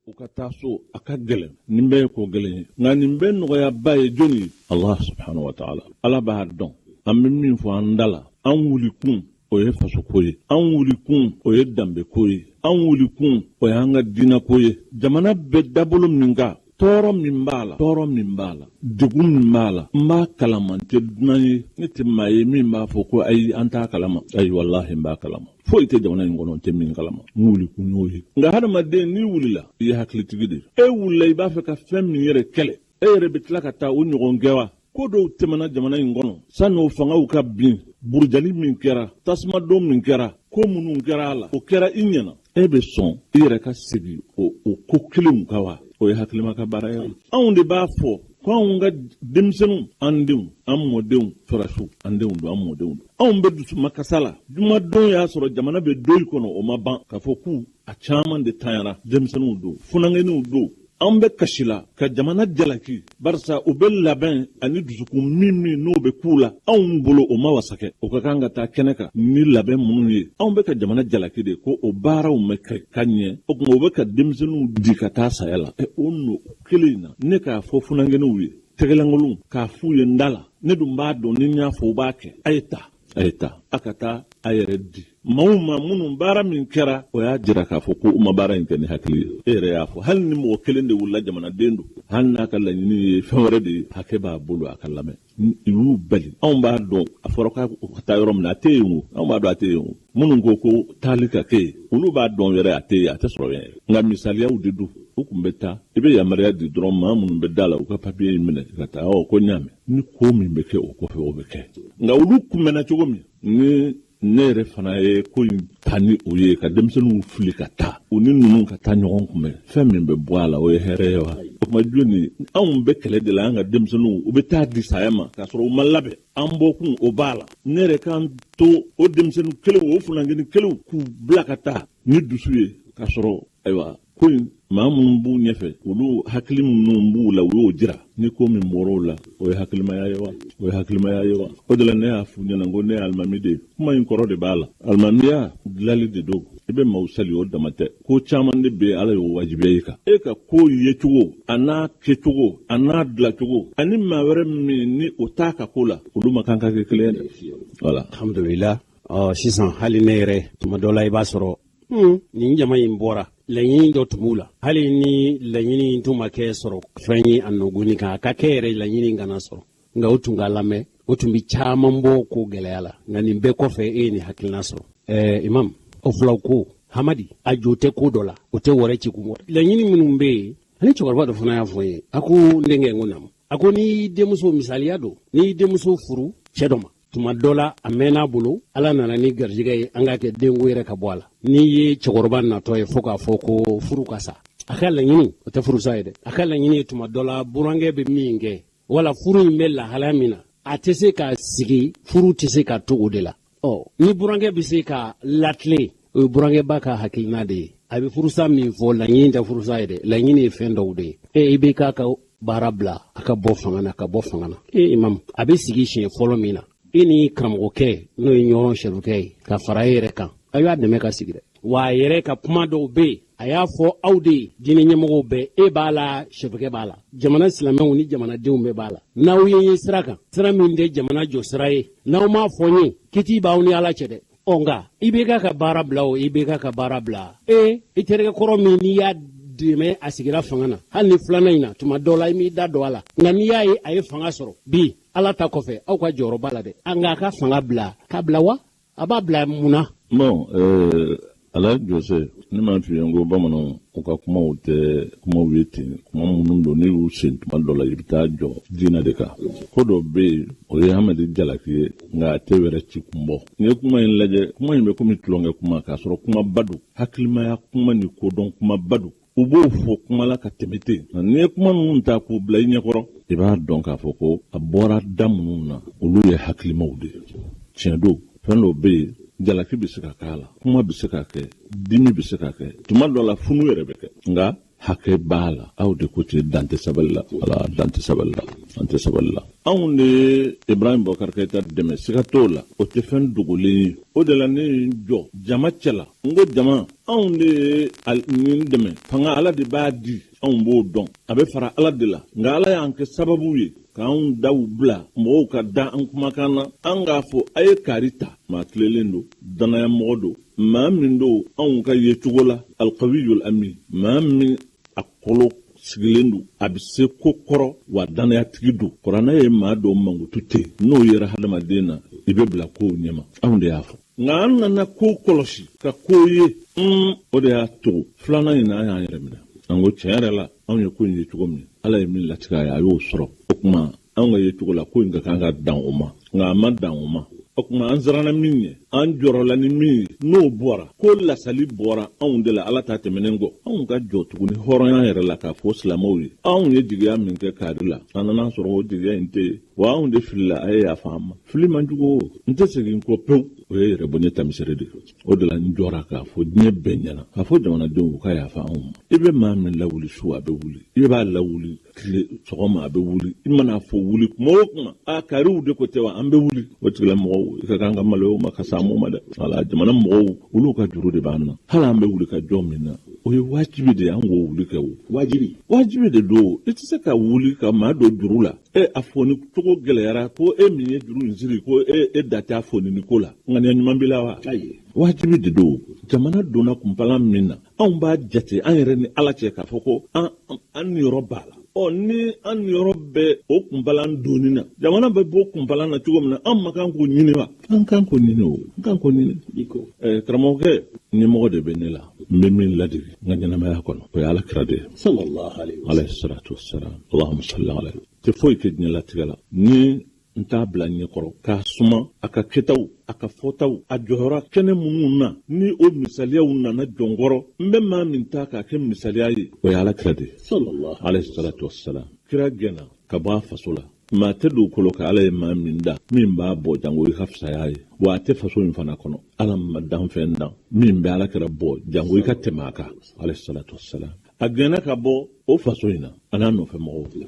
U ka taa so a ka gɛlɛn. Nin bɛɛ ye ko gɛlɛn ye, nka nin bɛɛ nɔgɔyaba ye jɔni ye? Allah subhanahu wa taala. Ala b'a dɔn an bɛ min fɔ an da la. An wulikun, o ye fasoko ye. An wulikun, o ye danbeko ye. An wulikun, o y'an ka diinako ye. Jamana bɛ dabolo min kan, tɔɔrɔ min b'a la, tɔɔrɔ min b'a la, degun min b'a la, n b'a kalama. N tɛ dunan ye, ne tɛ maa ye min b'a fɔ ko ayi, an t'a kalama. Ayi, walahi, n b'a kalama. Foyi tɛ jamana in kɔnɔ n tɛ min kalama. N wulikun y'o ye. Nka hadamaden, n'i wulila, i ye hakilitigi de ye. E wulila, i b'a fɛ ka fɛn min yɛrɛ kɛlɛ, e yɛrɛ bɛ tila ka taa o ɲɔgɔn kɛ wa? Ko dɔw tɛmɛna jamana in kɔnɔ san'o fangaw ka bin. Burujali min kɛra, tasumadon min kɛra, ko minnu kɛra a la, o kɛra i ɲɛna. E bɛ sɔn i yɛrɛ ka segin o ko kelenw kan wa? O ye hakilima ka baara ye? Anw de b'a fɔ ko anw ka denmisɛnninw, an denw, an mɔdenw, sɔrɔdasiw, an denw don, an mɔdenw don. Anw bɛ dusumakasa la. Jumadon y'a sɔrɔ jamana bɛ deuil kɔnɔ, o ma ban k'a fɔ k'u a caman de tanyara. Denmisɛnninw don, funankɛninw don. An bɛ kasi la ka jamana jalaki, barisa u bɛ labɛn ani dusukun min min n'o bɛ k'u la, anw bolo o ma wasa kɛ. O ka kan ka taa kɛnɛ kan ni labɛn minnu ye. Anw bɛ ka jamana jalaki de ko o baaraw ma kɛ ka ɲɛ. O tuma, u bɛ ka denmisɛnninw di ka taa saya la. O nɔ kelen in na, ne k'a fɔ funankɛninw ye, tɛgɛlankolon, k'a f'u ye n da la, ne dun b'a dɔn ni n y'a fɔ u b'a kɛ: a ye taa, a ye taa, a ka taa a yɛrɛ di maaw ma. Minnu baara min kɛra, o y'a jira k'a fɔ ko u ma baara in kɛ ni hakili ye. E yɛrɛ y'a fɔ, hali ni mɔgɔ kelen de wulila, jamanaden don, hali n'a ka laɲini ye fɛn wɛrɛ de ye, hakɛ b'a bolo a ka lamɛn. U y'u bali. Anw b'a dɔn, a fɔra k'a ka taa yɔrɔ min na, a tɛ yen o. Anw b'a dɔn a tɛ yen o. Minnu ko ko taali ka kɛ yen, olu b'a dɔn yɛrɛ a tɛ yen, a tɛ sɔrɔ yen yɛrɛ. Nka misaliyaw de don. U tun bɛ taa, i bɛ yamaruya di dɔrɔn, maa minnu bɛ da la, u ka papiye in minɛ ka taa. Ɔ ko n y'a mɛn, ni ko min bɛ kɛ o kɔfɛ, o bɛ kɛ. Nka olu kunbɛnna cogo min, ni ne yɛrɛ fana ye ko in ta ni o ye, ka denmisɛnninw fili ka taa, u ni ninnu ka taa ɲɔgɔn kunbɛn, fɛn min bɛ bɔ a la, o ye hɛrɛ ye wa? O tuma, jɔni? Anw bɛ kɛlɛ de la. An ka denmisɛnninw, u bɛ taa di saya ma k'a sɔrɔ u ma labɛn. An bɔkun, o b'a la. Ne yɛrɛ k'an to o denmisɛnnin kelenw, o funankɛnin kelenw, k'u bila ka taa ni dusu ye, k'a sɔrɔ ayiwa, ko in, maa minnu b'u ɲɛfɛ, olu hakili minnu b'u la, u y'o jira. Ni ko min bɔra o la, o ye hakilimaya ye wa? O ye hakilimaya ye wa? O de la, ne y'a f'u ɲɛna ko ne ye alimami de ye. Kuma in kɔrɔ de b'a la. Alimamiya dilali de don. I bɛ maaw sali, o dama tɛ. Ko caman de bɛ, Ala y'o wajibiya i kan. E ka ko yecogo, a n'a kɛcogo, a n'a dilacogo, ani maa wɛrɛ min ni o t'a ka ko la, olu ma kan ka kɛ kelen ye dɛ. Voilà. Alhamdulillah. Ɔ sisan, hali ne yɛrɛ, tuma dɔ la i b'a sɔrɔ nin jama in bɔra, laɲini dɔ tun b'u la. Hali ni laɲini in tun ma kɛ sɔrɔ fɛn ye a nɔgɔni kan, a ka kɛ yɛrɛ laɲini kana sɔrɔ, nka o tun ka lamɛn, o tun bɛ caman bɔ ko gɛlɛya la. Nka nin bɛɛ kɔfɛ, e ye nin hakilina sɔrɔ. Imam, o filaw ko Hamadi a jo tɛ ko dɔ la, o tɛ wɔrɛ ci kun. Laɲini minnu bɛ yen, ani cɛkɔrɔba dɔ fana y'a fɔ n ye, a ko n denkɛ, n ko naamu. A ko n'i denmuso, misaliya don, n'i denmuso furu cɛ dɔ ma, tuma dɔ la a mɛnn'a bolo, Ala nana ni garijɛgɛ ye, an k'a kɛ denko yɛrɛ ka bɔ a la. N'i ye cɛkɔrɔba natɔ ye fo k'a fɔ ko furu ka sa, a ka laɲini o tɛ furusa ye dɛ. A ka laɲini ye, tuma dɔ la burankɛ bɛ min kɛ, wala furu in bɛ lahalaya min na, a tɛ se ka sigi, furu tɛ se ka to o de la. Ɔ ni burankɛ bɛ se ka latilen, o ye burankɛba ka hakilina de ye. A bɛ furusa min fɔ, laɲini tɛ furusa ye dɛ, laɲini ye fɛn dɔw de ye. E i bɛ k'a ka baara bila, a ka bɔ fanga na, ka bɔ fanga na. E imam, a bɛ sigi siɲɛ fɔlɔ min na, e ni karamɔgɔkɛ, n'o ye Ɲɔrɔn sɛrifukɛ ye, ka fara e yɛrɛ kan, a y'a dɛmɛ ka sigi dɛ. Wa a yɛrɛ ka kuma dɔw bɛ yen, a y'a fɔ aw de ye diinɛ ɲɛmɔgɔw bɛɛ, e b'a la, sɛrifukɛ b'a la, jamana silamɛw ni jamanadenw bɛɛ b'a la. N'aw ye ye sira kan, sira min tɛ jamana jɔ sira ye, n'aw m'a fɔ n ye, kiti b'aw ni Ala cɛ dɛ. Ɔ nka i bɛ ka baara bila, o i bɛ ka baara bila, e i terikɛ kɔrɔ min n'i y'a dɛmɛ a sigira fanga na, hali ni filanan in na, tuma dɔ la i m'i da don a la, nka n'i y'a ye a ye fanga sɔrɔ bi, Ala ta kɔfɛ, aw ka jɔyɔrɔ b'a la dɛ. Nka a ka fanga bila k'a bila wa, a b'a bila mun na? Bon, ala jose, ne m'a f'i ye n ko bamananw, u ka kumaw tɛ kumaw ye ten. Kuma minnu don, n'i y'u sen tuma dɔ la, i bɛ taa jɔ diinɛ de kan. Ko dɔ bɛ yen, o ye Hamadi jalaki ye, nka a tɛ wɛrɛ ci kun bɔ. N'i ye kuma in lajɛ, kuma in bɛ komi tulonkɛ kuma, k'a sɔrɔ kumaba don, hakilimaya kuma ni kodɔn kumaba don. U b'o fɔ kuma la ka tɛmɛ ten. Nka n'i ye kuma ninnu ta k'u bila i ɲɛkɔrɔ, i b'a dɔn k'a fɔ ko a bɔra da minnu na, olu ye hakilimaw de ye. Tiɲɛ don, fɛn dɔw bɛ yen, jalaki bɛ se ka k'a la, kuma bɛ se ka kɛ, dimi bɛ se ka kɛ, tuma dɔ la funu yɛrɛ bɛ kɛ, nka Hakɛ b'a la, aw de ko ten, dan tɛ sabali la. Wala dan tɛ sabali la, an tɛ sabali la. Anw de ye Ibrahim Boubacar Keïta dɛmɛ, siga t'o la, o tɛ fɛn dogolen ye. O de la ne ye n jɔ jama cɛ la, n ko jama, anw de ye nin dɛmɛ. Fanga Ala de b'a di, anw b'o dɔn, a bɛ fara Ala de la, nka Ala y'an kɛ sababu ye k'anw daw bila mɔgɔw ka da an kumakan na, an k'a fɔ a ye kari ta. Maa tilelen don, dannayamɔgɔ don, maa min don anw ka yecogo la, alkawiyul amin, maa min a kolo sigilen don, a bɛ se ko kɔrɔ, wa dannayatigi don. Kuranɛ ye maa dɔw mankutu ten, n'o yera hadamaden na, i bɛ bila kow ɲɛma. Anw de y'a fɔ, nka an nana ko kɔlɔsi ka ko ye, o de y'a to filanan in na an y'an yɛrɛ minɛ. An ko tiɲɛ yɛrɛ la, anw ye ko in ye cogo min, Ala ye min latigɛ a ye, a y'o sɔrɔ. O tuma anw ka yecogo la, ko in ka kan ka dan o ma, nka a ma dan o ma. O tuma an siranna min ɲɛ, an jɔrɔla ni min ye, n'o bɔra, ko lasali bɔra anw de la. Ala ta tɛmɛnen kɔ, anw ka jɔ tuguni hɔrɔnya yɛrɛ la k'a fɔ silamɛw ye, anw ye jigiya min kɛ kari la, an nana sɔrɔ o jigiya in tɛ yen, wa anw de filila, a ye yafa an ma. Fili man jugu, n tɛ segin kɔ pewu. O ye yɛrɛbonya tamisɛre de ye. O de la n jɔra k'a fɔ diɲɛ bɛɛ ɲɛna, k'a fɔ jamanadenw u ka yafa anw ma. I bɛ maa min lawuli su, a bɛ wuli. I b'a lawuli tile sɔgɔma, a bɛ wuli. I mana fɔ wuli kuma o kuma, a kariw de ko tɛ wa, an bɛ wuli. O tigilamɔgɔw, i ka kan ka maloya o ma ka s'an ma dɛ. Wala jamana mɔgɔw, olu ka juru de b'an na. Hali an bɛ wuli ka jɔ min na, o ye wajibi de ye, an k'o wuli kɛ. O wajibi, wajibi de don. I tɛ se ka wuli ka maa dɔ juru la, e a foni cogo gɛlɛyara, ko e min ye juru in siri, ko e da t'a fonini ko la. Ŋaniya ɲuman b'i la wa? Wajibi de don. Jamana donna kunpalan min na, anw b'a jate an yɛrɛ ni Ala cɛ k'a fɔ ko an niyɔrɔ b'a la. Ɔ ni an niyɔrɔ bɛ o kunpalan donni na, jamana bɛ bɔ kunpalan na cogo min na, an ma kan k'o ɲini wa? An kan k'o ɲini, o an kan k'o ɲini. Karamɔgɔkɛ, ɲɛmɔgɔ de bɛ ne la, n bɛ min ladege n ka ɲɛnamaya kɔnɔ, o ye Ala kira de ye, alayhi salatu wassalam. Allahumma salli alayhi. Tɛ foyi kɛ diɲɛlatigɛ la ni n t'a bila ɲɛkɔrɔ k'a suma a ka kɛtaw, a ka fɔtaw, a jɔyɔrɔ kɛnɛ minnu na, ni o misaliyaw nana jɔnkɔrɔ, n bɛ maa min ta k'a kɛ misaliya ye, o ye Ala kira de ye, alayhi salatu wassalam. Kira gɛnna ka bɔ a faso la. Maa tɛ dugukolo kan, Ala ye maa min da, min b'a bɔ jango i ka fisaya ye, wa a tɛ faso in fana kɔnɔ. Ala ma danfɛn dan min bɛ Ala kira bɔ jango i ka tɛmɛ a kan, alayhi salatu wassalam. A gɛnna ka bɔ o faso in na, a n'a nɔfɛ mɔgɔw,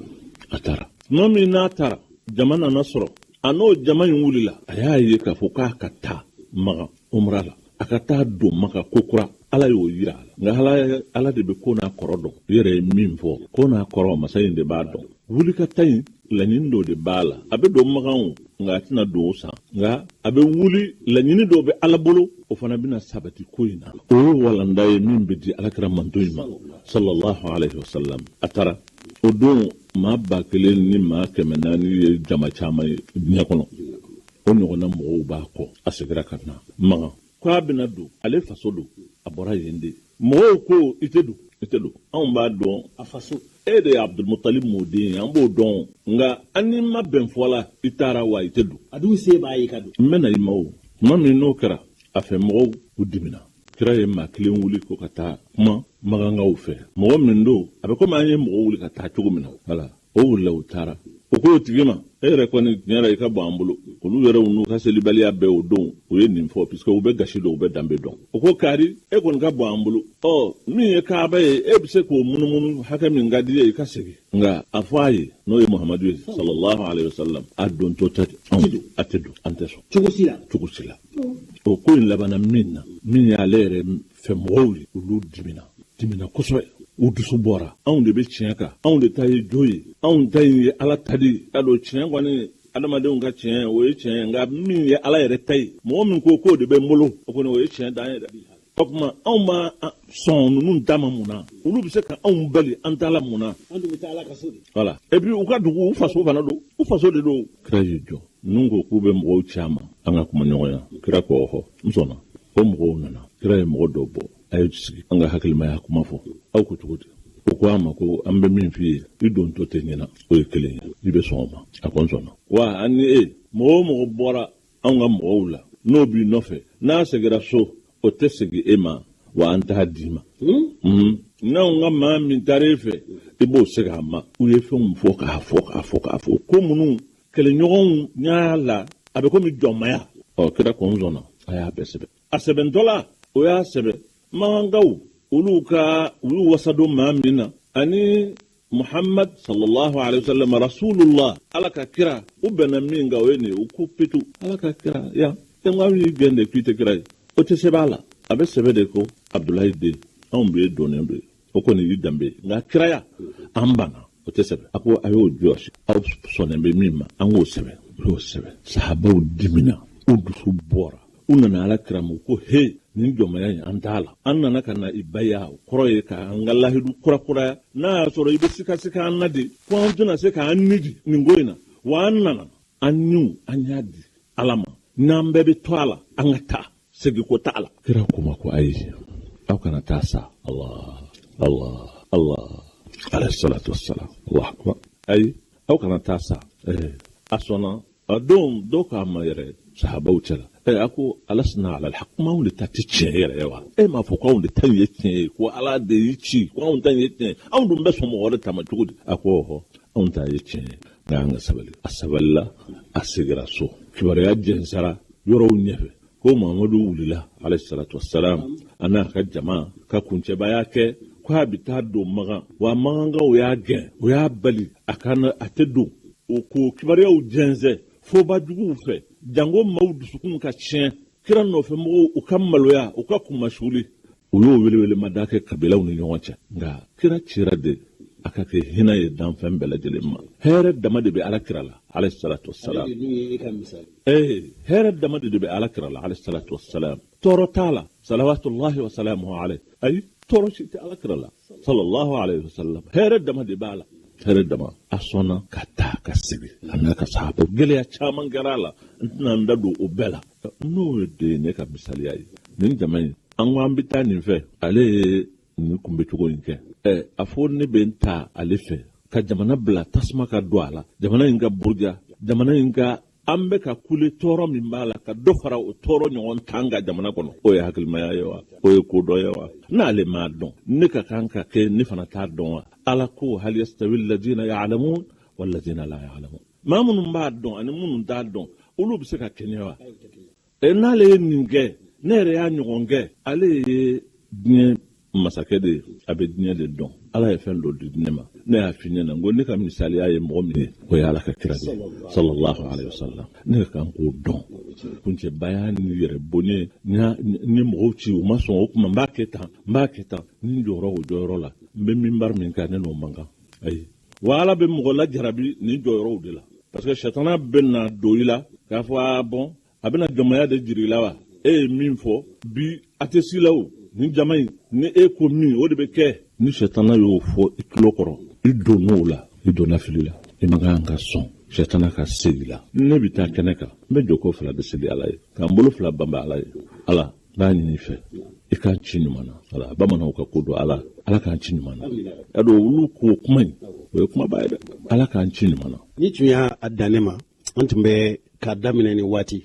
a taara. Tuma min n'a taara, jama nana sɔrɔ a n'o jama in wulila. A y'a ye k'a fɔ k'a ka taa Makan umra la, a ka taa don Maka ko kura. Ala y'o yira a la. Nka Ala de bɛ ko n'a kɔrɔ dɔn. I yɛrɛ ye min fɔ, ko n'a kɔrɔ, masa in de b'a dɔn. Wuli ka taa in, laɲini dɔ de b'a la. A bɛ don Makan o, nka a tɛna don o san, nka a bɛ wuli, laɲini dɔ bɛ Ala bolo, o fana bɛna sabati ko in na. O ye walanda ye min bɛ di Alakira mantɔn in ma, sallallahu alayhi wa sallam. A taara o don, maa 1400 ye jama caman ye diɲɛ kɔnɔ, o ɲɔgɔnna mɔgɔw b'a kɔ. A seginna ka na Makan k'a bɛna don ale faso don, a bɔra yen de. Mɔgɔw ko i tɛ don, i tɛ don, anw b'a dɔn a faso, e de ye Abdulmutalib mɔden ye, an b'o dɔn, nka an n'i ma bɛn fɔ la, i taara wa i tɛ don. A dun se b'a ye ka don. N bɛna i ma o. Tuma min n'o kɛra, a fɛ mɔgɔw u dimina. Kira ye maa kelen wuli ko ka taa kuma magankaw fɛ. Mɔgɔ min don, a bɛ komi an ye mɔgɔ wuli ka taa cogo min na. Wala o wulila, u taara, o k'o tigi ma, e yɛrɛ kɔni tiɲɛ yɛrɛ i ka bɔ an bolo. Olu yɛrɛ n'u ka selibaliya bɛɛ, o don u ye nin fɔ, puisque u bɛ gasi dɔn, u bɛ danbe dɔn. O ko kari, e kɔni ka bɔ an bolo. Ɔ min ye kaaba ye, e bɛ se k'o munumunu hakɛ min ka di ye, i ka segin. Nka a fɔ a ye, n'o ye Muhamadu ye, sallallahu alayhi wa sallam, a dontɔ tɛ, a tɛ don, an tɛ sɔn cogo si la, cogo si la. O ko in labanna min na, min y'ale yɛrɛ fɛ mɔgɔw ye, olu dimina kosɛbɛ, u dusu bɔra. Anw de bɛ tiɲɛ kan, anw de ta ye jo ye, anw ta in ye Ala ta de ye. Y'a dɔn tiɲɛ kɔni, adamadenw ka tiɲɛ, o ye tiɲɛ ye, nka min ye Ala yɛrɛ ta ye, mɔgɔ min ko k'o de bɛ n bolo, o kɔni o ye tiɲɛ dan ye dɛ. O tuma anw b'a sɔn ninnu ta ma mun na? Olu bɛ se ka anw bali an ta la mun na? An dun bɛ taa Ala ka so de. Voilà, et puis u ka dugu, u faso fana don, u faso de don. Kira y'i jɔ, ninnu ko k'u bɛ mɔgɔw ci a ma, an ka kuma ɲɔgɔnya. Kira ko ɔhɔ, n sɔnna. O mɔgɔw nana, kira ye mɔgɔ dɔw bɔ, a ye sigi an ka hakilimaya kuma fɔ. Aw ko cogo di? O ko a ma ko an bɛ min f'i ye, i dontɔ tɛ ɲɛna, o ye kelen ye, i bɛ sɔn o ma? A ko n sɔnna. Wa an ni e, mɔgɔ o mɔgɔ bɔra anw ka mɔgɔw la n'o b'i nɔfɛ, n'a seginna so, o tɛ segin e ma, wa an t'a d'i ma. N'anw ka maa min taara e fɛ, i b'o segin a ma. U ye fɛnw fɔ k'a fɔ k'a fɔ k'a fɔ, ko minnu kɛlɛɲɔgɔnw y'a la, a bɛ komi jɔnmaya. Ɔ kira ko n sɔnna. A y'a bɛɛ sɛbɛn. A sɛbɛntɔla, o y'a sɛbɛn makankaw. Olu ka u y'u wasadon maa min na ani Muhammad sallallahu alaihi wasallam, rasulullah, Ala ka kira, u bɛnna min kan, o ye nin ye. U ko petu, Ala ka kira yan, e ko anw y'i gɛn de k'i tɛ kira ye. O tɛ sɛbɛn a la, a bɛ sɛbɛn de ko Abdulayi den, anw bɛ donnen don, o kɔni y'i danbe ye, nka kiraya an banna, o tɛ sɛbɛn. A ko a y'o jɔsi, aw sɔnnen bɛ min ma, an k'o sɛbɛn. U y'o sɛbɛn, sahabaw dimina, u dusu bɔra, u nana Ala kira ma ko he, nin jɔnmaya in, an t'a la. An nana ka na i baya, o kɔrɔ ye ka an ka lahidu kurakuraya, n'a y'a sɔrɔ i bɛ sikasika an na de, ko an tɛna se k'an ni di nin ko in na wa. An nana, an niw, an y'a di Ala ma, n'an bɛɛ bɛ to a la, an ka taa, segin ko t'a la. Kira ko ma ko ayi, aw kana taa sa. Allah, Allah, Allah, alayhi salatu wassalam, Allah akbar. Ayi, aw kana taa sa. A sɔnna. A don dɔw k'a ma yɛrɛ sahabaw cɛla, a ko alasna ala alhaq, kuma anw de ta tɛ tiɲɛ yɛrɛ ye wa? E m'a fɔ ko anw de ta ye tiɲɛ ye, ko Ala de y'i ci, ko anw ta ye tiɲɛ ye, anw dun bɛ sɔn mɔgɔ wɛrɛ ta ma cogo di? A ko ɔhɔ, anw ta ye tiɲɛ ye, nka an ka sabali. A sabalila, a segira so. Kibaruya jɛnsɛra yɔrɔw ɲɛfɛ ko Mamadu wulila, alayhi salatu wasalam, a n'a ka jama ka kuncɛbaya kɛ ko a bɛ taa don Magan wa. Magankaw y'a gɛn, o y'a bali a ka a tɛ don. O ko kibaruyaw jɛnsɛn foba juguw fɛ, janko maaw dusukun ka tiɲɛ, kira nɔfɛ mɔgɔw u ka maloya, u ka kunmasuli. U y'o welewelemada kɛ kabilaw ni ɲɔgɔn cɛ. Nka kira cira de a ka kɛ hinɛ ye danfɛn bɛɛ lajɛlen ma. Hɛrɛ dama de bɛ Ala kira la, alayhi salatu wasalam. Hɛrɛ dama de bɛ Ala kira la, alayhi salatu wasalam. Tɔɔrɔ t'a la, salawatullahi wa salamuhu alayhi. Ayi, tɔɔrɔ si tɛ Ala kira la, sallallahu alayhi wa sallam. Hɛrɛ dama de b'a la, hɛrɛ dama. A sɔnna ka taa ka segin a n'a ka sahabaw. Gɛlɛya caman kɛra a la, n tɛna n da don o bɛɛ la. N'o de ye ne ka misaliya ye. Nin jama in, an ko an bɛ taa nin fɛ, ale ye nin kunbɛcogo in kɛ. A fɔ ne bɛ n ta ale fɛ ka jamana bila tasuma ka don a la, jamana in ka buruja, jamana in ka an bɛ ka kule tɔɔrɔ min b'a la, ka dɔ fara o tɔɔrɔ ɲɔgɔn tan ka jamana kɔnɔ, o ye hakilimaya ye wa? O ye kodɔn ye wa? N'ale m'a dɔn, ne ka kan ka kɛ ne fana t'a dɔn wa? Ala ko hal yastawi alladhina ya'lamun walladhina la ya'lamun. Maa minnu b'a dɔn ani minnu t'a dɔn, olu bɛ se ka kɛɲɛ wa? N'ale ye nin kɛ, ne yɛrɛ y'a ɲɔgɔn kɛ. Ale ye diɲɛ masakɛ de ye, a bɛ diɲɛ de dɔn. Ala ye fɛn dɔ di ne ma, ne y'a f'i ɲɛna, n ko ne ka misaliya ye mɔgɔ min ye, o ye Ala ka kira de ye, sallallahu alaihi wasallam. Ne ka kan k'o dɔn. Kuncɛbaya ni yɛrɛ bonya ni mɔgɔw ci, u ma sɔn o kuma, n b'a kɛ tan, n b'a kɛ tan, ni n jɔyɔrɔ o jɔyɔrɔ la, n bɛ minbari min kan, ne n'o man kan. Ayi wa, Ala bɛ mɔgɔ lajarabi nin jɔyɔrɔw de la, parce que satana bɛ na don i la k'a fɔ a bɔn, a bɛna jɔnmaya de jira i la wa. E ye min fɔ bi, a tɛ si la o. Nin jama in, ni e ko min, o de bɛ kɛ. Ni satana y'o fɔ i tulo kɔrɔ, i donn'o la, i donna fili la. I man kan ka sɔn satana ka se i la. Ne bɛ taa kɛnɛ kan, n bɛ jɔko fila de seli Ala ye, k'an bolo fila banba Ala ye. Ala, n b'a ɲini i fɛ, i k'an ci ɲuman na. Ala, bamananw ka ko don, Ala, Ala k'an ci ɲuman na. Y'a dɔn, olu ko kuma in, o ye kumaba ye dɛ. Ala k'an ci ɲuman na. Ni tun y'a dan ne ma, an tun bɛ k'a daminɛ ni waati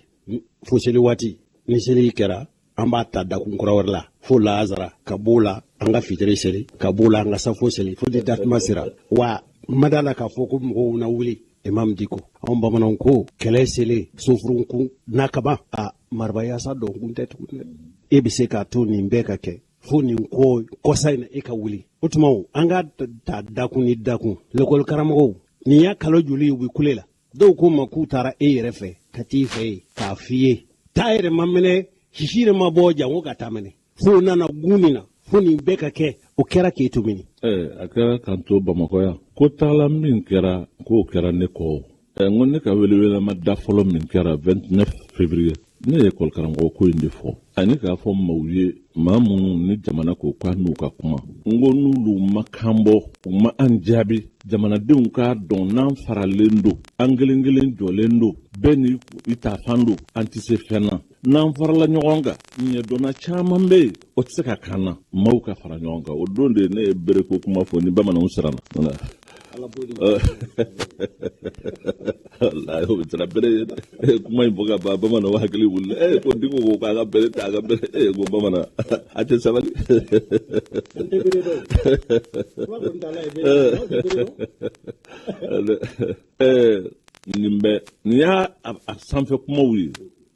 fo seli waati. Ni seli kɛra, an b'a ta dakun kura wɛrɛ la fo laazara, ka b'o la an ka fitiri seli, ka b'o la an ka safo seli, fo ni datuma sera wa. Mada la k'a fɔ ko mɔgɔw na wuli, Imam Diko, anw bamananw ko kɛlɛ selen sofurunkun n'a kaban a marabayasa dɔn kun tɛ tuguni dɛ. E bɛ se k'a to nin bɛɛ ka kɛ fo nin ko kɔsa in na, e ka wuli o tuma an ka ta dakun ni dakun. Lekɔli karamɔgɔw, nin y'a kalo joli u bɛ kule la? Dɔw ko ma k'u taara e yɛrɛ fɛ ka t'i fɛ yen k'a f'i ye taa yɛrɛ ma minɛ, sisi yɛrɛ ma bɔ jango ka taa minɛ, fo nana gun nin na, fo nin bɛɛ ka kɛ. O kɛra k'e to mini? A kɛra k'an to Bamakɔ yan. Ko taala min kɛra, k'o kɛra ne kɔ. N ko ne ka welewelema da fɔlɔ min kɛra 29 février, ne ye ekɔli karamɔgɔ ko in de fɔ, ani k'a fɔ maaw ye, maa minnu ni jamana ko k'a n'u ka kuma. N ko n'olu ma kan bɔ, u ma an jaabi, jamanadenw k'a dɔn n'an faralen don, an kelen kelen jɔlen don, bɛɛ ni i ta fan don, an tɛ se fɛn na. N'an farala ɲɔgɔn kan, ɲɛdɔnna caman bɛ yen, o tɛ se ka kan na. Maaw ka fara ɲɔgɔn kan. O don de ne ye bereko kuma fɔ ni bamananw siranna. Walayi, o bɛ siran bere ye dɛ. Kuma in fɔ ka ban, bamananw hakili wulila. Ko Diko ko k'a ka bere ta, a ka bere. Ko bamanan a tɛ sabali. Nin bɛ nin y'a a sanfɛ kumaw ye.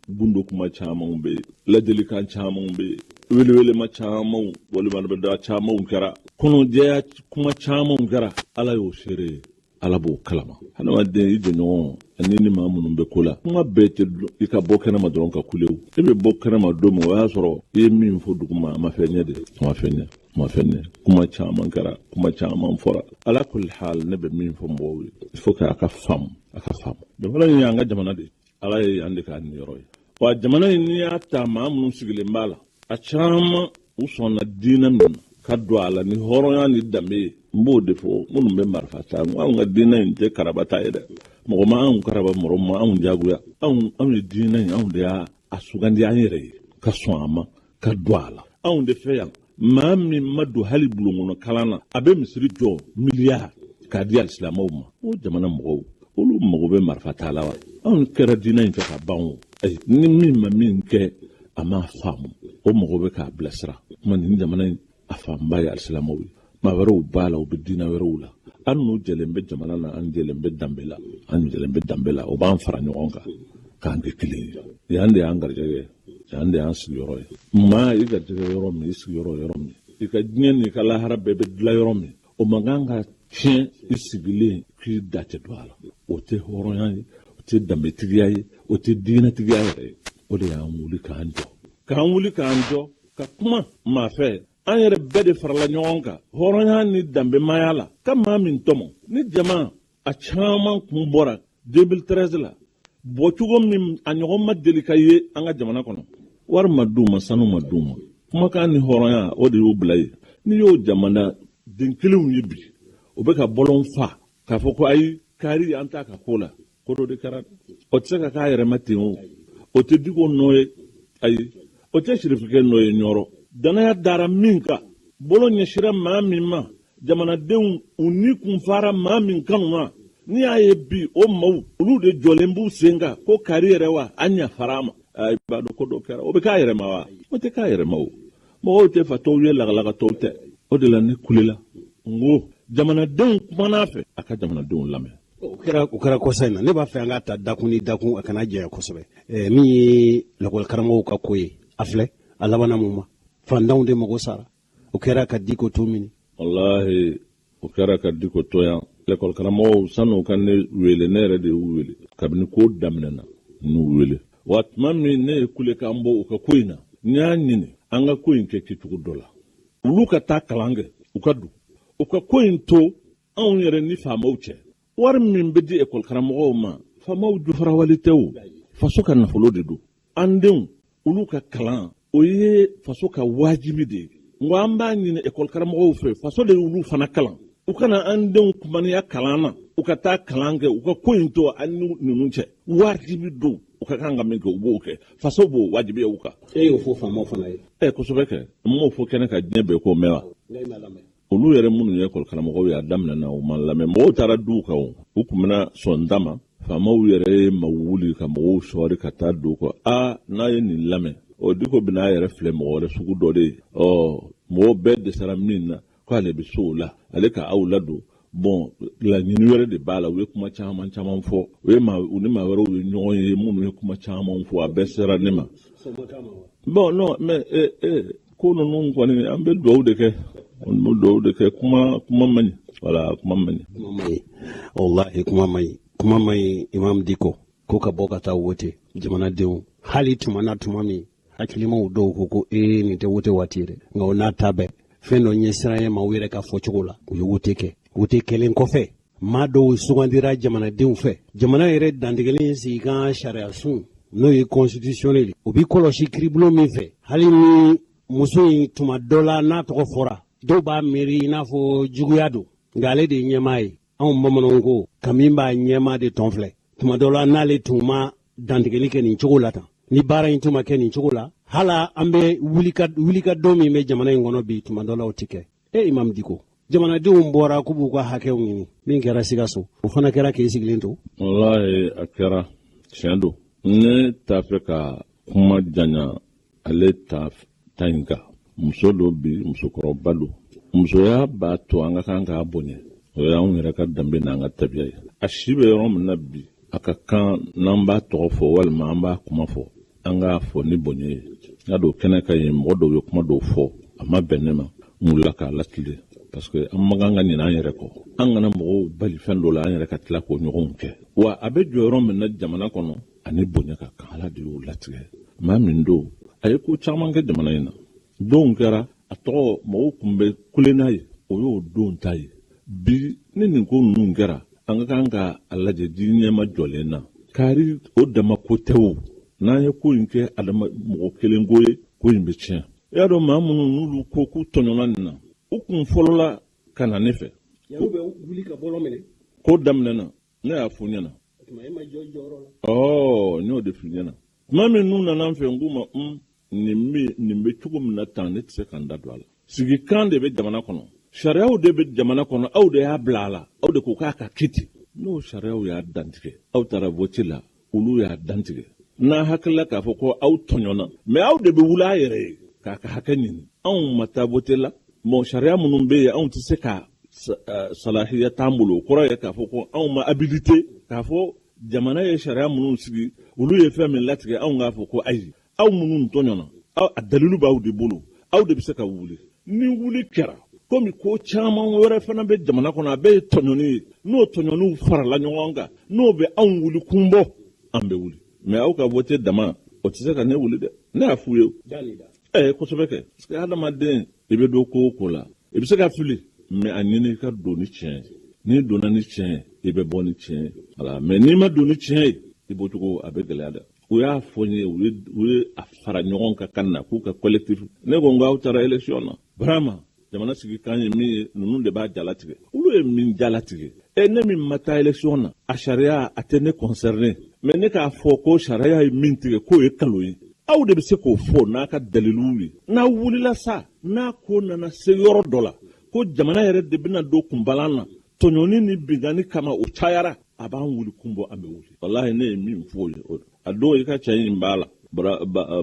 Gundo kuma camanw bɛ yen, ladilikan camanw bɛ yen, welewelema camanw, walimada camanw kɛra, kɔnɔjɛya kuma camanw kɛra. Ala y'o seere ye, Ala b'o kalama. Hadamaden, i jɛɲɔgɔn ani ni maa minnu bɛ ko la, kuma bɛɛ tɛ i ka bɔ kɛnɛma dɔrɔn ka kule. I bɛ bɔ kɛnɛma don min, o y'a sɔrɔ i ye min fɔ duguma, a ma fɛn ɲɛ de, a ma fɛn ɲɛ, a ma fɛn ɲɛ. Kuma caman kɛra, kuma caman fɔra. Ala kulli hal, ne bɛ min fɔ mɔgɔw ye, il faut que a ka faamu, a ka faamu. Jamana in y'an ka jamana de ye, Ala ye yan de k'a niyɔrɔ ye. Wa jamana in, n'i y'a ta, maa minnu sigilen b'a la, a caman u sɔnna diinɛ min na ka don a la ni hɔrɔnya ni danbe ye. N b'o de fɔ minnu bɛ marifa ta, n ko anw ka diinɛ in tɛ karaba ta ye dɛ. Mɔgɔ ma anw karaba, mɔgɔ ma anw jagoya. Anw ye diinɛ in, anw de y'a sugandi an yɛrɛ ye ka sɔn a ma ka don a la. Anw de fɛ yan, maa min ma don hali bulon kɔnɔ kalan na, a bɛ misiri jɔ miliyari k'a di alisilamɛw ma. O jamana mɔgɔw, olu mago bɛ marifa ta la wa? Anw kɛra diinɛ in fɛ ka ban o. Ayi, ni min ma min kɛ, a m'a faamu, o mago bɛ k'a bilasira. Kuma nin jamana in, a fanba ye alisilamɛw ye, maa wɛrɛw b'a la, u bɛ diinɛ wɛrɛw la. An n'u jɛlen bɛ jamana na, an jɛlen bɛ danbe la, an jɛlen bɛ danbe la. O b'an fara ɲɔgɔn kan k'an kɛ kelen ye. Yan de y'an garijɛgɛ, yan de y'an sigiyɔrɔ ye. Maa, i garijɛgɛ yɔrɔ min, i sigiyɔrɔ yɔrɔ min, i ka diɲɛ n'i ka lahara bɛɛ bɛ dilan yɔrɔ min, o man kan ka tiɲɛ i sigilen k'i da tɛ don a la. O tɛ hɔrɔnya ye, o tɛ danbetigiya ye, o tɛ diinɛtigiya yɛrɛ ye. O de y'an wuli k'an jɔ, k'an wuli k'an jɔ ka kuma maa fɛ. An yɛrɛ bɛɛ de farala ɲɔgɔn kan hɔrɔnya ni danbemaya la ka maa min tɔmɔ. Ni jama a caman kun bɔra 2013 la, bɔcogo min a ɲɔgɔn ma deli ka ye an ka jamana kɔnɔ, wari ma d'u ma, sanu ma d'u ma, kumakan ni hɔrɔnya, o de y'u bila yen. N'i y'o jamana den kelenw ye bi, o bɛ ka bɔlɔn fa k'a fɔ ko ayi, kari an t'a ka ko la, ko dɔ de kɛra. O tɛ se ka k'a yɛrɛ ma ten. O o tɛ Diko nɔ ye, ayi, o tɛ sirifikɛ nɔ ye. Ɲɔrɔ danaya dara min kan, bolo ɲɛsira maa min ma, jamanadenw u ni kun fara maa min kanu na, n'i y'a ye bi o maaw olu de jɔlen b'u sen kan ko kari yɛrɛ wa, an yafara a ma, i b'a dɔn ko dɔ kɛra. O bɛ k'a yɛrɛ ma wa? O tɛ k'a yɛrɛ ma. O mɔgɔw tɛ fatɔw ye, lagalagatɔw tɛ. O de la ne kulela n ko jamanadenw kumana fɛ, a ka jamanadenw lamɛn. O kɛra kɔsa in na. Ne b'a fɛ an ka ta dakun ni dakun, a kana janya kosɛbɛ. Min ye lakɔli karamɔgɔw ka ko ye, a filɛ, a labanna mun ma? Fantanw de mago sara. O kɛra ka Diko to mini? Walahi, o kɛra ka Diko to yan. Lakɔli karamɔgɔw, san'u ka ne wele, ne yɛrɛ de y'u wele. Kabini ko daminɛna, n'u wele wa, tuma min ne ye kulekan bɔ u ka ko in na, n y'a ɲini an ka ko in kɛ kɛcogo dɔ la, olu ka taa kalan kɛ, u ka don, u ka ko in to anw yɛrɛ ni faamaw cɛ. Wari min bɛ di ekɔli karamɔgɔw ma, faamaw jufarawale tɛ, o faso ka nafolo de don. An denw, olu ka kalan, o ye faso ka wajibi de ye. N ko an b'a ɲini ekɔli karamɔgɔw fɛ, faso de y'olu fana kalan, u kana an denw kumaniya kalan na, u ka taa kalan kɛ, u ka ko in to an ni ninnu cɛ. Wajibi don, u ka kan ka min kɛ, u b'o kɛ, faso b'o wajibiya u kan. E y'o fɔ faamaw fana ye? Ɛ, kosɛbɛ kɛ. N m'o fɔ kɛnɛ ka diɲɛ bɛɛ k'o mɛn wa? Olu yɛrɛ minnu ye ekɔli karamɔgɔw ye, a daminɛ na, u ma lamɛn. Mɔgɔw taara duw kan, o u tun bɛna sɔn ta ma. Faamaw yɛrɛ ye ma wuli ka mɔgɔw sɔɔri ka taa don kɔ. A n'a ye nin lamɛn, o Diko bɛna a yɛrɛ filɛ mɔgɔ wɛrɛ sugu dɔ de ye. Ɔ, mɔgɔw bɛɛ dɛsɛra min na, k'ale bɛ so o la, ale ka aw ladon. Bɔn, laɲini wɛrɛ de b'a la. U ye kuma caman caman fɔ, u ye maa, u ni maa wɛrɛw ye ɲɔgɔn ye minnu ye kuma caman fɔ, a bɛɛ sera ne ma. Bon, non, mais ko ninnu kɔni, an bɛ dugawu de kɛ, an bɛ dugawu de kɛ. Kuma man ɲi, wala kuma man ɲi. Kuma man ɲi, wallahi, kuma man ɲi, kuma man ɲi. Imam Diko ko ka bɔ ka taa wote, jamanadenw hali tuma na, tuma min hakilimaw dɔw ko ko ee, nin tɛ wote waati ye dɛ. Nka o n'a ta bɛɛ, fɛn dɔ ɲɛsiran ma, u yɛrɛ ka fɔcogo la, u ye wote kɛ. Wote kɛlen kɔfɛ, maa dɔw sugandira jamanadenw fɛ. Jamana yɛrɛ dantigɛlen sigi kan sariya sun, n'o ye constitutionnel, o bi kɔlɔsi kiribulon min fɛ. Hali ni muso in, tuma dɔ la n'a tɔgɔ fɔra, dɔw b'a miiri i n'a fɔ juguya don, nka ale de ye ɲɛmaa ye. Anw bamananw ko ka min b'a ɲɛmaa de tɔn filɛ. Tuma dɔ la, n'ale tun ma dantigɛli kɛ nin cogo la tan, ni baara in tun ma kɛ nin cogo la, hala an bɛ wuli ka dɔ min bɛ jamana in kɔnɔ bi, tuma dɔ la o tɛ kɛ. E Imam Diko, jamanadenw bɔra k'u b'u ka hakɛw ɲini, min kɛra Sikaso, o fana kɛra k'e sigilen to. Walahi, a kɛra, tiɲɛ don. Ne t'a fɛ ka kuma janya ale ta ta in kan. Muso don bi, musokɔrɔba don. Musoya b'a to an ka kan k'a bonya, o y'anw yɛrɛ ka danbe n'an ka tabiya ye. A si bɛ yɔrɔ min na bi, a ka kan n'an b'a tɔgɔ fɔ walima an b'a kuma fɔ. An k'a fɔ ni bonya ye. N y'a dɔn kɛnɛ kan yen, mɔgɔ dɔw ye kuma dɔw fɔ, a ma bɛn ne ma. N wulila k'a latilen, parce que an man kan ka ɲinɛ an yɛrɛ kɔ. An kana mɔgɔw bali fɛn dɔ la, an yɛrɛ ka tila k'o ɲɔgɔnw kɛ. Wa a bɛ jɔyɔrɔ min na jamana kɔnɔ, ani bonya ka kan. Ala de y'o latigɛ. Maa min don, a ye ko caman kɛ jamana in na. Donw kɛra a tɔgɔ, mɔgɔw tun bɛ kule n'a ye, o y'o don ta ye. Bi ni nin ko ninnu kɛra, an ka kan ka a lajɛ ji ɲɛma jɔlen na kari. O dama ko tɛ o. N'an ye ko in kɛ adama mɔgɔ kelen ko ye, ko in bɛ tiɲɛ. I y'a dɔn, maa minnu n'olu ko k'u tɔɲɔna nin na, u kun fɔlɔla ka na ne fɛ. Yan'u bɛ wuli ka bɔlɔ minɛ. Ko daminɛ na, ne y'a f'u ɲɛna. Ɔ n y'o de f'i ɲɛna. Tuma min n'u nana n fɛ, n k'u ma nin bɛ nin bɛ cogo min na tan, ne tɛ se ka n da don a la. Sigikan de bɛ jamana kɔnɔ, sariyaw de bɛ jamana kɔnɔ, aw de y'a bila a la, aw de ko k'a ka kiti. N'o sariyaw y'a dantigɛ, aw taara vote la, olu y'a dantigɛ, n'a hakilila k'a fɔ ko aw tɔɲɔna, mais aw de bɛ wuli a yɛrɛ ye k'a ka hakɛ ɲini. Anw ma taa vote la. Bon, sariya minnu bɛ yen, anw tɛ se ka salahiya t'an bolo. O kɔrɔ ye k'a fɔ ko anw ma habilité k'a fɔ jamana ye sariya minnu sigi, olu ye fɛn min latigɛ, anw k'a fɔ ko ayi, aw minnu tɔɲɔna, aw a dalilu b'aw de bolo, aw de bɛ se ka wuli. Ni wuli kɛra, komi ko caman wɛrɛ fana bɛ jamana kɔnɔ, a bɛɛ ye tɔɲɔni ye, n'o tɔɲɔniw farala ɲɔgɔn kan, n'o bɛ anw wuli kun bɔ, an bɛ wuli. Mais aw ka vote dama, o tɛ se ka ne wuli dɛ. Ne y'a f'u ye ɛɛ kosɛbɛ kɛ, parce que hadamaden, i bɛ don ko o ko la, i bɛ se ka fili, mais a ɲini i ka don ni tiɲɛ ye. N'i donna ni tiɲɛ ye, i bɛ bɔ ni tiɲɛ ye. Voilà. Mais n'i ma don ni tiɲɛ ye, i bɔcogo a bɛ gɛlɛya dɛ. U y'a fɔ n ye, u ye a fara ɲɔgɔn kan ka na k'u ka collectif. Ne ko n ko aw taara élection na, vraiment jamana sigi kan ye min ye, ninnu de b'a jalatigɛ. Olu ye min jalatigɛ, e ne min ma taa élection na, a sariya a tɛ ne concerné. Mais ne k'a fɔ ko sariya ye min tigɛ, k'o ye kalon ye, aw de bɛ se k'o fɔ n'a ka daliluw ye. N'a wulila sa, n'a ko nana se yɔrɔ dɔ la ko jamana yɛrɛ de bɛna don kunbalan na tɔɲɔni ni binkanni kama, o cayara, a b'an wuli kun bɔ, an bɛ wuli. Walahi, ne ye min fɔ o ye, o a don i ka cɛ in b'a la,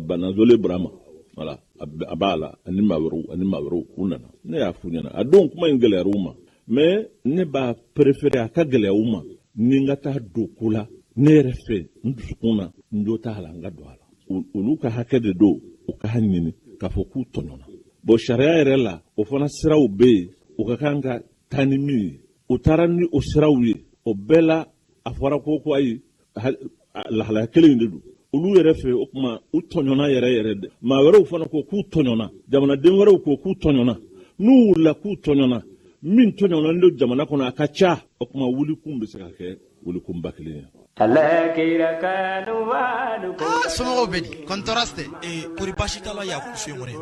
Banazole Burama, voilà, a b'a la, ani maa wɛrɛw, ani maa wɛrɛw, u nana, ne y'a f'u ɲɛna. A don kuma in gɛlɛyara u ma, mais ne b'a préféré a ka gɛlɛya u ma ni n ka taa don ko la. Ne yɛrɛ fɛ, n dusukun na, n jo t'a la n ka don a la. Olu ka hakɛ de don, u k'a ɲini k'a fɔ k'u tɔɲɔna. Bon, sariya yɛrɛ la, o fana siraw bɛ yen, u ka kan ka taa ni min ye, u taara ni o siraw ye. O bɛɛ la, a fɔra ko ayi, lahalaya kelen in de don olu yɛrɛ fɛ. O tuma u tɔɲɔna yɛrɛ yɛrɛ dɛ. Maa wɛrɛw fana ko k'u tɔɲɔna, jamanaden wɛrɛw ko k'u tɔɲɔna. N'u wulila k'u tɔɲɔna, min tɔɲɔna don jamana kɔnɔ, a ka ca. O tuma wulikun bɛ se ka kɛ wulikunba kelen ye. Somɔgɔw bɛ di? Kɔni tɔɔrɔ tɛ? Ee, kori baasi t'a la Yaku Sengore?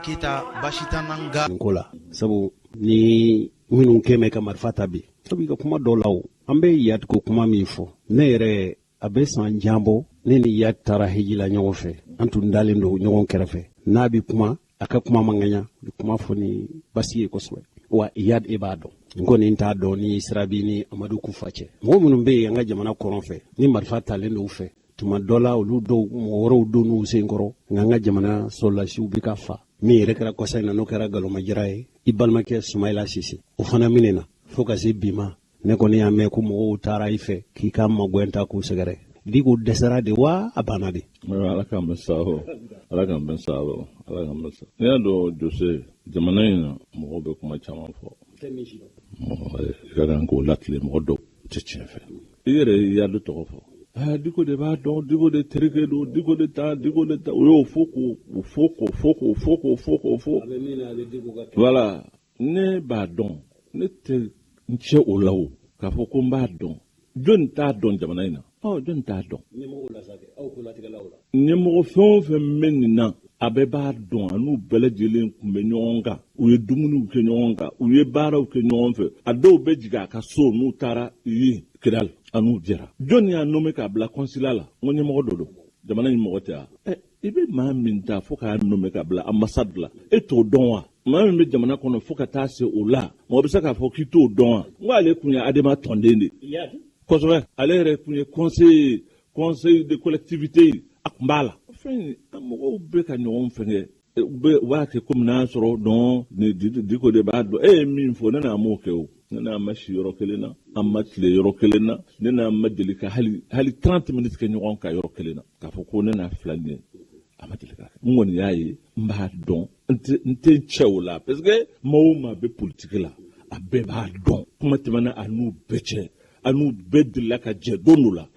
Keyita, baasi t'an na nka nin ko la, sabu ni minnu kɛn bɛ ka marifa ta bi, sabu i ka kuma dɔ la, o an bɛ Iyad ko kuma min fɔ, ne yɛrɛ a bɛ san jan bɔ, ne ni Iyad taara hiji la ɲɔgɔn fɛ, an tun dalen don ɲɔgɔn kɛrɛfɛ. N'a bɛ kuma, a ka kuma man kaɲa, a bɛ kuma fɔ ni basigi ye kosɛbɛ. Wa Iyad, e b'a dɔn, n kɔni t'a dɔn ni sira b'i ni Amadu Kufa cɛ. Mɔgɔ minnu bɛ yen an ka jamana kɔrɔn fɛ, ni marifa talen don u fɛ, tuma dɔ la olu dɔw mɔgɔ wɛrɛw don n'u sen kɔrɔ, nka an ka jamana sɔrɔlasiw bɛ ka fa. Min yɛrɛ kɛra kɔsa in na, n'o kɛra galomajira ye, i balimakɛ Sumayila Sise, o fana minɛna. Fo ka se bi ma, ne kɔni y'a mɛn ko mɔgɔw taara i fɛ k'i ka magwɛn ta k'u sɛgɛrɛ. Diko dɛsɛra de wa a banna de? Ala k'an bɛn sababu, Ala k'an bɛn sababu, Ala k'an bɛn sababu. N'i y'a dɔn Jose, jamana in na, mɔgɔw bɛ kuma caman fɔ, i ka kan k'o latilen. Mɔgɔ dɔw tɛ tiɲɛ fɛ. I yɛrɛ ye Iyad tɔgɔ fɔ. Aa, Diko de b'a dɔn, Diko de terikɛ don, Diko de ta, Diko de ta. U y'o fɔ k'o fɔ k'o fɔ k'o fɔ k'o fɔ k'o fɔ. Voilà, ne b'a dɔn, ne tɛ n cɛ o la o k'a fɔ ko n b'a dɔn. Jɔnni t'a dɔn jamana in na? Ɔ, jɔnni t'a dɔn? Ɲɛmɔgɔ fɛn o fɛn bɛ nin na, a bɛɛ b'a dɔn. A n'u bɛɛ lajɛlen tun bɛ ɲɔgɔn kan, u ye dumuniw kɛ ɲɔgɔn kan, u ye baaraw kɛ ɲɔgɔn fɛ. A dɔw bɛ jigin a ka so n'u taara yen Kidali, a n'u jɛra. Jɔnni y'a nommé k'a bila consulat la? N ko ɲɛmɔgɔ dɔ don, jamana in mɔgɔ tɛ wa? Ɛ, i bɛ maa min ta fo k'a nommé k'a bila ambassade la, e t'o dɔn wa? Maa min bɛ jamana kɔnɔ fo ka taa se o la, mɔgɔ bɛ se k'a fɔ k'i t'o dɔn wa? N ko ale tun ye ADEMA tɔnden de kosɛbɛ. Ale yɛrɛ tun ye conseiller, conseil de collectivité, a tun b'a la. Fɛn in, an mɔgɔw bɛ ka ɲɔgɔn fɛngɛ. U b'a kɛ komi n'a sɔrɔ dɔn ni Diko de b'a dɔn. E ye min fɔ, ne n'a m'o kɛ o. Ne n'a ma si yɔrɔ kelen na, an ma tile yɔrɔ kelen na, ne n'a ma deli ka hali 30 minutes kɛ ɲɔgɔn kan yɔrɔ kelen na, k'a fɔ ko ne n'a fila nin ye, a ma deli ka kɛ. N kɔni y'a ye, n b'a dɔn, n tɛ n cɛ o la, parce que maa o maa bɛ politiki la, a bɛɛ b'a dɔn. Kuma tɛmɛna a n'u bɛɛ cɛ, a n'u bɛɛ delila ka jɛ don dɔ la.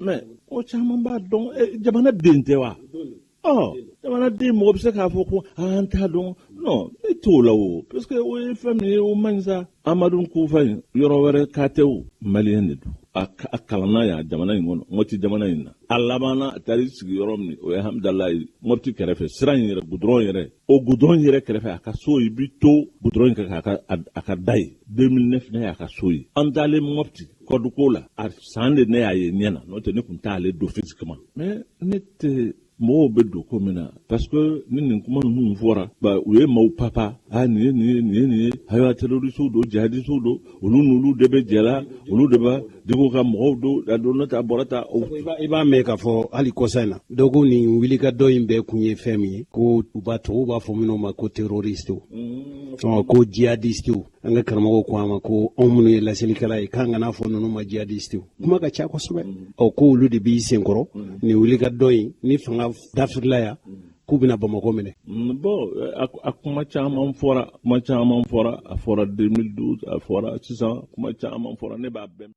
Mais o caman b'a dɔn, jamana den tɛ wa? Ɔ, jamanaden mɔgɔ bɛ se k'a fɔ ko an t'a dɔn? Non, ne t'o la o, parce que o ye fɛn min ye, o man ɲi sa. Amadu Kufa in, yɔrɔ wɛrɛ ka tɛ o, maliyɛn de don. A kalanna yan jamana in kɔnɔ, Mɔti jamana in na. A labanna a taar'i sigi yɔrɔ min, o ye Hamidalayi, Mɔti kɛrɛfɛ, sira in yɛrɛ, goudron yɛrɛ, o goudron yɛrɛ kɛrɛfɛ, a ka so, i bi to goudron in kan a ka da ye. 2009, ne y'a ka so ye. An taalen Mɔti kɔduko la, a san de ne y'a ye ɲɛ na, n'o tɛ ne tun t'ale dɔn physiquement. Mais ne tɛ mɔgɔw bɛ don ko min na, parce que ni nin kuma ninnu fɔra ba, u ye maaw papa a nin ye nin ye nin ye nin ye, ayiwa, terroristew don, jihadistew don, olu n'olu de bɛ jɛ la, olu de bɛ Diko ka mɔgɔw don, a don ta a bɔra ta. I b'a mɛn k'a fɔ hali kɔsa in na, dɔw ko nin wulikajɔ in bɛɛ kun ye fɛn min ye, ko u b'a tubabuw b'a fɔ minnu ma ko terroristew, ko jihadistew. An ka karamɔgɔw ko an ma ko anw minnu ye laselikɛla ye, k'an kana fɔ ninnu ma jihadistew, kuma ka ca kosɛbɛ. Ɔ, ko olu de b'i senkɔrɔ nin wulikajɔ in, ni fanga dafirila yan, k'u bɛna Bamakɔ minɛ. Bon, a kuma caman fɔra, kuma caman fɔra, a fɔra 2012, a fɔra sisan, kuma caman fɔra, ne b'a bɛɛ.